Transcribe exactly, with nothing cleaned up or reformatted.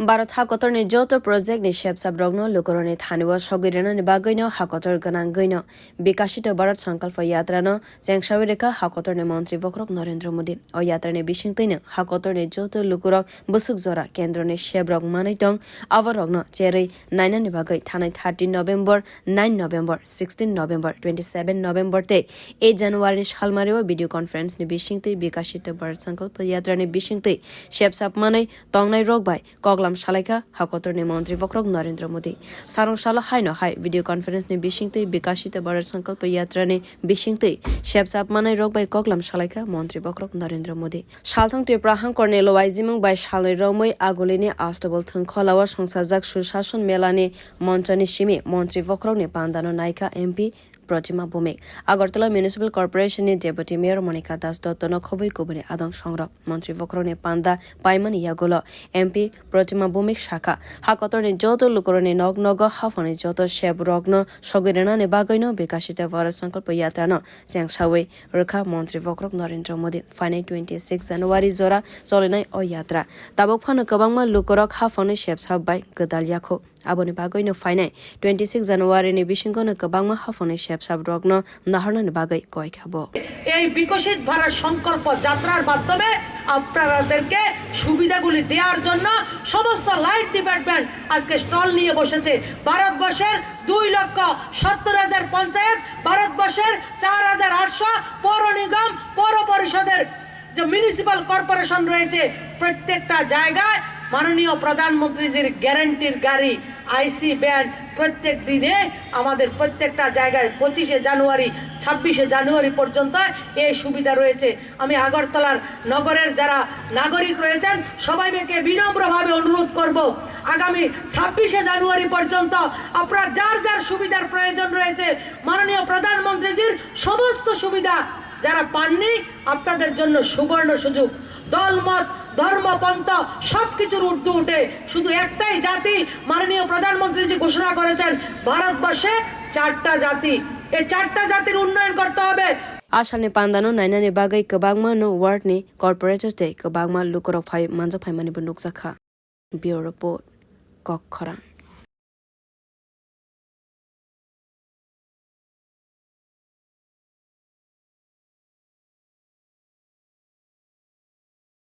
Bharat hakotorni joto project ni sepsap rokno lukurokni thani o sogwi rwnani bagwino hakotor gwnangwino Vikasito Bharat Sankalpa Yatra no chengsawi rwkha hakotorni montri bokhorok Narendra Modi. O yatra ni bisingtwino hakotorni joto lukurok bwswk jora kendroni sebrok manwi tong, abo rokno cherwi nainani bagwi thanai thirty November, nine November, sixteen November, twenty seven November tei eight January ni salmario video conference ni bisingtwi Vikasito Bharat Sankalpa Yatra ni bisingtwi sepsap manwi tongnai rok bai koklam salaikha hakotorni montri bokhorok Narendra Modi. Sarong salo haino hai video conference ni bisingtwi Vikasito Bharat Sankalpa Yatra ni bisingtwi sepsap manai rok bai koklam salaikha montri bokhorok Narendra Modi. Salthang Tripura hangkorni lowaijimung bai salnwi romwi agulini Astobol thwngkholao songsajak Sushashan Melani monchoni simi montri bokhorokni pandano naikha M P Protima Bhumik. Agartala Municipal Corporation ni Deputy Mayor Monika Das Dotto no khobwi kubuni adong songrok. Montri bokhorokni panda paimani yagulo M P Protima Bhumik sakha, hakotorni joto lukurokni nok nogo haphangni joto sebrokno sogwi rwnani bagwino Vikasito Bharat Sankalpa Yatra no chengsawi rwkha montri bokhorok Narendra Modi. Phainai twenty six January jora cholinai o yatra. Tabuk phano kwbangma lukurok haphangni sepsap bai gwdal yakho. Aboni bagwino phainai twenty six January ni bisingo no kwbangma haphangni sepsap rokno naharnani bagwi koi kha bo. এই বিকশিত ভারত সংকল্প যাত্রার মাধ্যমে আপনাদেরকে সুবিধাগুলি দেওয়ার জন্য সমস্ত লাইট ডিপার্টমেন্ট আজকে স্টল নিয়ে বসেছে। ভারতবর্ষের দুই লক্ষ সত্তর হাজার পঞ্চায়েত, ভারতবর্ষের চার হাজার আটশো পৌর নিগম, পৌর পরিষদের যে মিউনিসিপ্যাল কর্পোরেশন রয়েছে, প্রত্যেকটা জায়গায় মাননীয় প্রধানমন্ত্রীজির গ্যারান্টির গাড়ি, আইসি ভ্যান প্রত্যেক দিনে আমাদের প্রত্যেকটা জায়গায় পঁচিশে জানুয়ারি, ছাব্বিশে জানুয়ারি পর্যন্ত এই সুবিধা রয়েছে। আমি আগরতলার নগরের যারা নাগরিক রয়েছেন, সবাইকে বিনম্রভাবে অনুরোধ করব, আগামী ছাব্বিশে জানুয়ারি পর্যন্ত আপনার যার যার সুবিধার প্রয়োজন রয়েছে, মাননীয় প্রধানমন্ত্রীজির সমস্ত সুবিধা যারা পাননি, আপনাদের জন্য সুবর্ণ সুযোগ। দলমত, ধর্ম, পন্থা সবকিছুর ঊর্ধ্বে উঠে শুধু একটাই জাতি, মাননীয় প্রধানমন্ত্রীজি ঘোষণা করেছেন ভারতবর্ষে চারটা জাতি। এই চারটা জাতির উন্নয়ন করতে হবে। Asalni pandano nainani bagwi kwbangma no ward ni corporator tei kwbangma lukurok phai manjak phaimani bo nukjakha. Bureau Report, Kok Khorang.